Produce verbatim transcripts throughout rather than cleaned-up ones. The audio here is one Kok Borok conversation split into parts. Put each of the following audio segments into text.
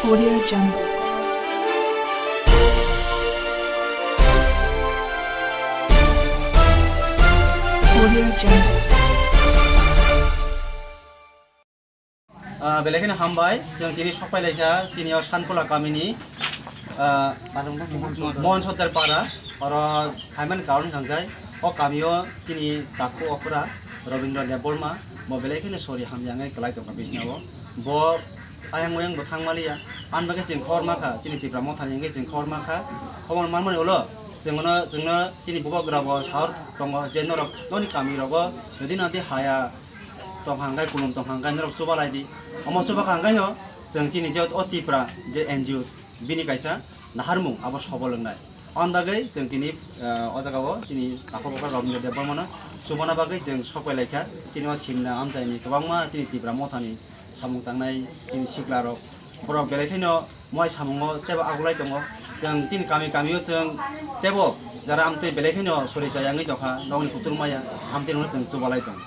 Audio Jungle. Audio Jungle. Ah, belai kheno hambai, chwng tini sok phai laikha, tini o Sanpula kamini, ah, Mohan Sottar para, oro phaimani karon hwnkhe, o kamio chini takhu okra Robindra Debbarma, bo belai kheno sori hamya wngwi kwlai tongkha bisina o. Bo ayang oyang bo thangmaliya, ani bagwi chwng khobor mankha, chini Tipra Mothani wngwi chwng khobor mankha, khobor manmani ulo chwngno, chwngno chini bubagra bo sahor tongo je norok noni kamirogo jodi nadi haya tongkha hwnkhe, kulum tongkha hwnkhe norok chubalai di. Omo chubakha hwnkhe no chwng chini je o Tipra je N G O bini kaisa naharmung abo sobol wngnai. Ani bagwi chwng tini, ah, o jaga o chini takhu okra Robindra Debbarmano chubana bagwi chwng sok phai laikha. Chini o simna amchaini kwbangma chini Tipra Mothani samung tangnai chini siklarok, borok belai kheno moi samungo tebo agulai tongo. Chwng chini kami kamio chwng tebo jara amtwi belai kheno sori chaya wngwi tongkha, nokni kutung maya amtwi rokno chwng chubalai tongo.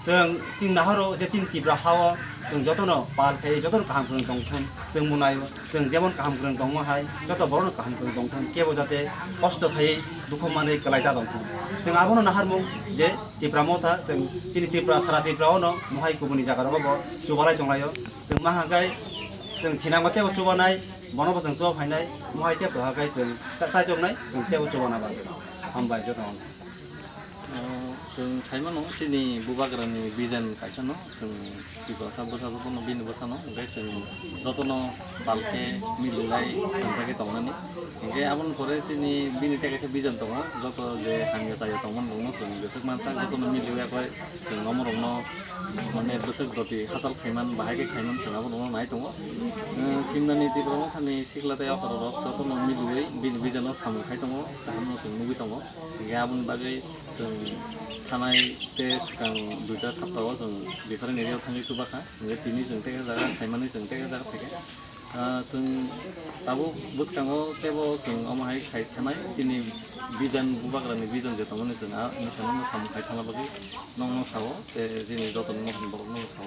Chwng chini nahoro je chini Tipra hao chwng jotono pal khai jotono kaham kwrwng tongthun, chwng munaio chwng jemon kaham kwrwng tongma hai joto borokno kaham kwrwng tongthun, kebo jate kosto khai dukhu manwi kwlai da tongthun. Chwng abono naharmung je Tipra Motha chwng chini Tipra sara Tripura ono mohai kubuni jaga rogo bo chubalai tonglaio. Chwng ma hwnkhai chwng thinango tebo chubanai, bono bo chwng chuba phainai, mohai tebo hwnkhai chwng cha-, chaitongnai, chwng tebo chubana bagwi. Hambai jotono. O, chwng saimano chini bubagrani vision kaisano, chwng Tiprasa bwsajwk bono bini bwsano, hwnkhe chwng jotono balkhe mililai hamjakhe tongnani. Hwnkhe aboni pore chini bini tei kaisa vision tongo, joto je hamya chaya tongmani rokno chwng jeswk mansak jotono miliwi akhoi. Chwng omo rokno mane bwswk doti hachal khaiman, bahai khe khaiman chwng abo rokno nai tongo. Eh, simnani Tipra Mothani sikla tei okra rok jotono miliwi bini vision o samung khai tongo, kaham no chwng nugwi tongo. Hingke aboni bagwi chwng thanai tei swkang duita sapta o chwng different area o thangwi chuba kha. Hingke tini chwng tei jaga saimani chwng tei jaga phaikhe. Ah, chwng tabuk bwskango teibo chwng omo hai sai thanai, chini vision, bubagrani vision je tongmani chwng a wngwi sanano samung khai thangna bagwi nokno sao, tei chini jotono mohon borokno sao.